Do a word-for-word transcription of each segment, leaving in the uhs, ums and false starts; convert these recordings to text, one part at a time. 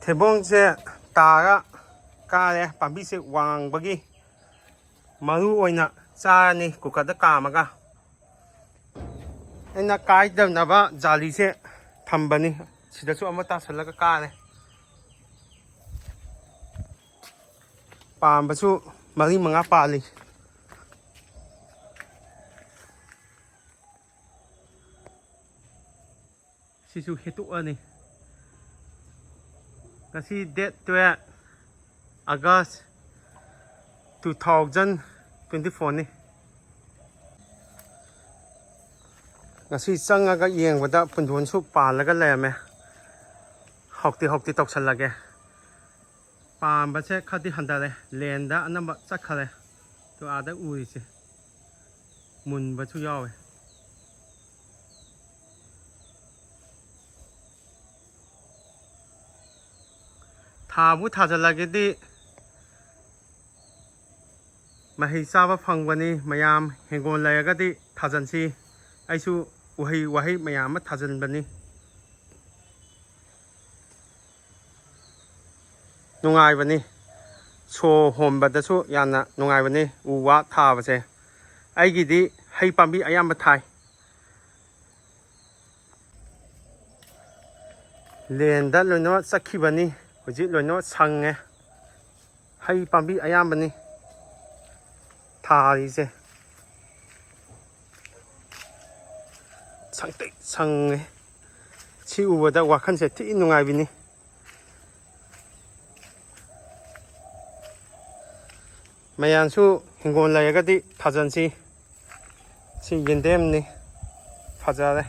ꯊꯩꯕꯣꯡꯁꯦ ꯇꯥꯔ ꯀꯥꯔꯦ, ꯄꯥꯝꯕꯤꯁꯦ ꯋꯥꯡꯕꯒꯤ꯫ ꯃꯔꯨ ꯑꯣꯏꯅ ꯆꯥꯔꯅꯤ ꯀꯨꯀꯔꯗ ꯀꯥꯝꯃꯒ꯫ ꯑꯩꯅ ꯀꯥꯏꯗꯅꯕ ꯖꯥꯂꯤꯁꯦ ꯊꯝꯕꯅꯤ꯫ ꯁꯤꯗꯁꯨ ꯑꯃ ꯇꯥꯁꯜꯂꯒ ꯀꯥꯔꯦ꯫ ꯄꯥꯝꯕꯁꯨ ꯃꯔꯤ ꯃꯉꯥ ꯄꯥꯜꯂꯤ꯫ ꯁꯤꯁꯨ ꯍꯦꯛꯇꯣꯛꯑꯅꯤ꯫ ꯉꯁꯤ date twelve August two thousand twenty fourꯅꯤ꯫ ꯉꯁꯤ ꯆꯪꯉꯒ ꯌꯦꯡꯕꯗ ꯄꯨꯟꯗꯣꯟꯁꯨ ꯄꯥꯜꯂꯒ ꯂꯩꯔꯝꯃꯦ꯫ ꯍꯧꯛꯇꯤ ꯍꯧꯛꯇꯤ ꯇꯧꯁꯜꯂꯒꯦ꯫ ꯄꯥꯝꯕꯁꯦ ꯈꯔꯗꯤ ꯍꯟꯊꯔꯦ, ꯂꯦꯟꯗ ꯑꯅꯝꯕ ꯆꯠꯈꯔꯦ꯫ ꯑꯗꯣ ꯑꯥꯗ ꯎꯔꯤꯁꯦ ꯃꯨꯟꯕꯁꯨ ꯌꯥꯎꯋꯦ꯫ ꯊꯥꯕꯨ ꯊꯥꯖꯤꯜꯂꯒꯗꯤ ꯃꯍꯩ ꯆꯥꯕ ꯐꯪꯕꯅꯤ꯫ ꯃꯌꯥꯝ ꯍꯤꯡꯒꯣꯜ ꯂꯩꯔꯒꯗꯤ ꯊꯥꯖꯤꯟꯁꯤ꯫ ꯑꯩꯁꯨ ꯎꯍꯩ ꯋꯥꯍꯩ ꯃꯌꯥꯝ ꯑꯃ ꯊꯥꯖꯤꯟꯕꯅꯤ꯫ ꯅꯨꯡꯉꯥꯏꯕꯅꯤ꯫ ꯁꯣ ꯍꯣꯟꯕꯗꯁꯨ ꯌꯥꯝꯅ ꯅꯨꯡꯉꯥꯏꯕꯅꯤ ꯎ ꯋꯥ ꯊꯥꯕꯁꯦ꯫ ꯑꯩꯒꯤꯗꯤ ꯍꯩ ꯄꯥꯝꯕꯤ ꯑꯌꯥꯝꯕ ꯊꯥꯏ꯫ ꯂꯦꯟꯗ ꯂꯣꯏꯅꯃꯛ ꯆꯠꯈꯤꯕꯅꯤ꯫ ꯍꯧꯖꯤꯛ ꯂꯣꯏꯅꯃꯛ ꯁꯪꯉꯦ꯫ ꯍꯩ ꯄꯥꯝꯕꯤ ꯑꯌꯥꯝꯕꯅꯤ ꯊꯥꯔꯤꯁꯦ꯫ ꯁꯪꯇ꯭ꯔꯤꯛ ꯁꯪꯉꯦ꯫ ꯁꯤ ꯎꯕꯗ ꯋꯥꯈꯜꯁꯦ ꯊꯤ ꯅꯨꯡꯉꯥꯏꯕꯤꯅꯤ꯫ ꯃꯌꯥꯝꯁꯨ ꯍꯤꯡꯒꯣꯜ ꯂꯩꯔꯒꯗꯤ ꯊꯥꯖꯟꯁꯤ꯫ ꯁꯤ ꯌꯦꯟꯗꯦꯝꯅꯤ꯫ ꯐꯖꯔꯦ꯫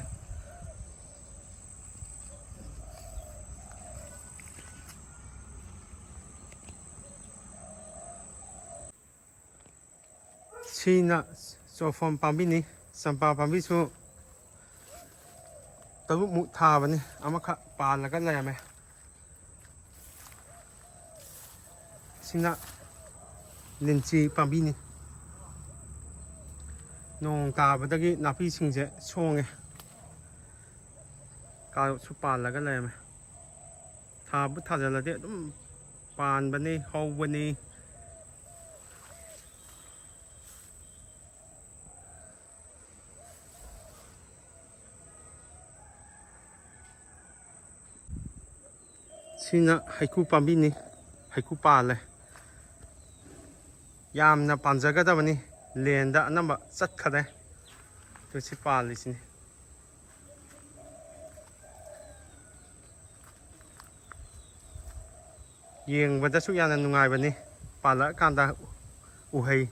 ꯁꯤꯅ ꯆꯣꯐꯝ ꯄꯥꯝꯕꯤꯅꯤ꯫ ꯆꯝꯄ꯭ꯔꯥ ꯄꯥꯝꯕꯤꯁꯨ ꯇꯔꯨꯛꯃꯨꯛ ꯊꯥꯕꯅꯤ, ꯑꯃꯈꯛ ꯄꯥꯜꯂꯒ ꯂꯩꯔꯝꯃꯦ꯫ ꯁꯤꯅ ꯂꯤꯟꯆꯤ ꯄꯥꯝꯕꯤꯅꯤ꯫ ꯅꯣꯡ ꯇꯥꯕꯗꯒꯤ ꯅꯥꯄꯤꯁꯤꯡꯁꯦ ꯁꯣꯡꯉꯦ꯫ ꯀꯥꯔꯣꯠꯁꯨ ꯄꯥꯜꯂꯒ ꯂꯩꯔꯝꯃꯦ꯫ ꯊꯥꯕꯨ ꯊꯥꯖꯤꯜꯂꯗꯤ ꯑꯗꯨꯝ ꯄꯥꯟꯕꯅꯤ, ꯍꯧꯕꯅꯤ꯫ ꯁꯤꯅ ꯍꯩꯀꯨ ꯄꯥꯝꯕꯤꯅꯤ꯫ ꯍꯩꯀꯨ ꯄꯥꯜꯂꯦ꯫ ꯌꯥꯝꯅ ꯄꯥꯟꯖꯒꯗꯕꯅꯤ꯫ ꯂꯦꯟꯗ ꯑꯅꯝꯕ ꯆꯠꯈꯔꯦ꯫ ꯑꯗꯨ ꯁꯤ ꯄꯥꯜꯂꯤꯁꯤꯅꯤ꯫ ꯌꯦꯡꯕꯗꯁꯨ ꯌꯥꯝꯅ ꯅꯨꯡꯉꯥꯏꯕꯅꯤ꯫ ꯄꯥꯜꯂꯛꯑꯀꯥꯟꯗ ꯎꯍꯩ